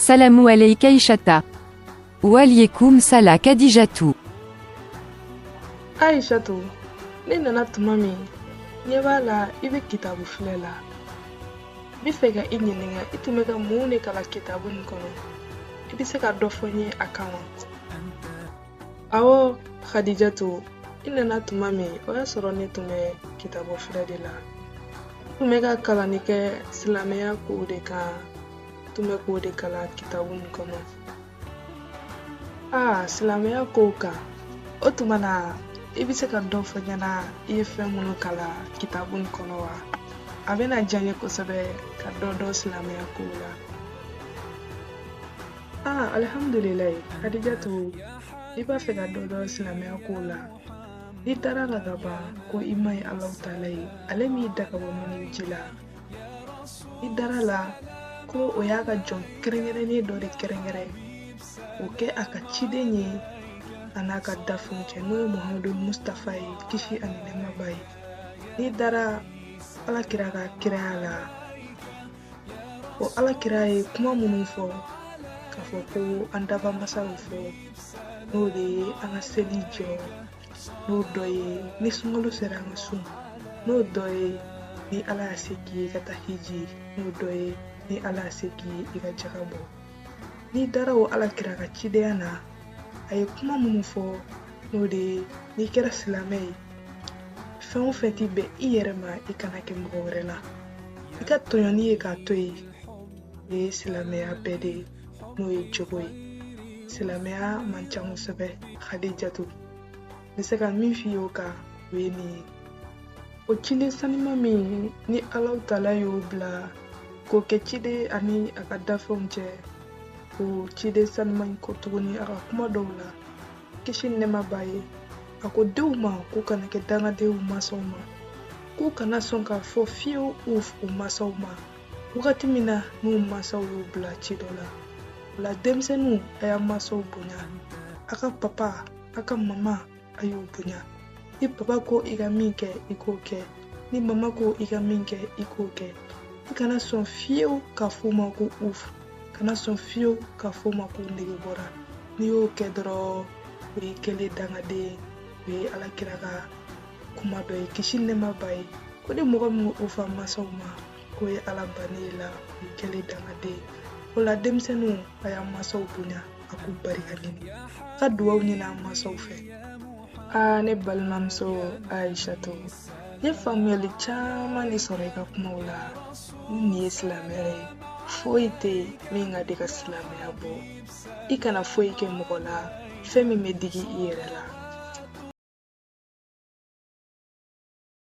Salamou aleika Aïchata. Wa aleykoum salam Kadijatou. Aïchatou, ne nana tuma min, ɲɛ b'a la i bɛ kitabu filɛ la. N bɛ fɛ ka i ɲininka, i tun bɛ ka mun de kalan kitabu nin kɔnɔ? I bɛ se ka dɔ fɔ n ye a kan wa? Awɔ, Khadijatu, i nana tuma min, o y'a sɔrɔ ne tun bɛ kitabu filɛ de la. N tun bɛ ka kalanni kɛ silamɛya kow de kan. N tun bɛ k'o de kalan kitabu nin kɔnɔ. Aa, silamɛya kow kan, o tuma na i bɛ se ka dɔ fɔ n ɲɛna i ye fɛn minnu kalan kitabu nin kɔnɔ wa? A bɛna diya n ye kosɛbɛ ka dɔ dɔn silamɛya kow la. Aa, alihamudulilayi, Kadijatu, n'i b'a fɛ ka dɔ dɔn silamɛya kow la, n'i dara la ka ban ko i ma ye Alahu taala ye, ale m'i da ka bɔ maniji la, i dara la ko o y'a ka jɔn kɛrɛnkɛrɛnnen dɔ de kɛrɛnkɛrɛn o kɛ a ka ciden ye a n'a ka dafɛnw cɛ, n'o ye Muhamadu Mustafa ye, kisi ani nɛɛma b'a ye. N'i dara Ala kira ka kiraya la, o Ala kira ye kuma minnu fɔ k'a fɔ ko an daba masa y'o fɔ, n'o de ye an ka seli jɔ, n'o dɔ ye ni sunkalo sera an ka sun, n'o dɔ ye ni Ala y'a se k'i ye ka taa hiji, n'o dɔ ye ni Ala y'a se k'i ye i ka jaga bɔ. N'i dara o Ala kira ka cidenya na, a ye kuma minnu fɔ, n'o de ye n'i kɛra silamɛ ye, fɛn o fɛn t'i bɛn i yɛrɛ ma, i kana kɛ mɔgɔ wɛrɛ la, i ka tɔɲɔni ye k'a to yen. O ye silamɛya bɛɛ de ye, n'o ye jogo ye. Silamɛya man ca kosɛbɛ, Khadijatu. N bɛ se ka min f'i ye o kan, o ye nin ye. O ciden sanima min ni Alahu taala y'o bila k'o kɛ ciden ani a ka dafɛnw cɛ, o ciden sanima in ko tuguni a ka kuma dɔw la, kisi ni nɛɛma b'a ye, a ko denw ma k'u kana kɛ dangadenw mansaw ma, k'u kana sɔn k'a fɔ fiyewu u mansaw ma wagati min na n'u mansaw y'u bila ci dɔ la. O la denmisɛnninw, a y'a mansaw bonya, a ka papa, a ka mama, a y'u bonya. Ni papa ko i ka min kɛ, i k'o kɛ. Ni mama ko i ka min kɛ, i k'o kɛ. I kana sɔn fiyewu k'a f'u ma ko uf, kana sɔn fiyewu k'a f'u ma ko nege bɔra. N'i y'o kɛ dɔrɔn, o y'i kɛlen dangaden ye. O ye Ala kira ka kuma dɔ ye, kisi ni nɛɛma b'a ye, ko ni mɔgɔ min ko uf a mansaw ma, k'o ye Ala bannen ye la, o y'i kɛlen dangaden ye. O la denmisɛnninw, a y'a mansaw bonya, a k'u barika ɲini, ka duwawu ɲini a mansaw fɛ. Aa, ne balimamuso Ayisatu, n ye faamuyali caman de sɔrɔ i ka kumaw la. Ni nin ye silamɛya ye, foyi tɛ yen min ka di ka silamɛya bɔ. I kana foyi kɛ mɔgɔ la fɛn min bɛ digi i yɛrɛ la.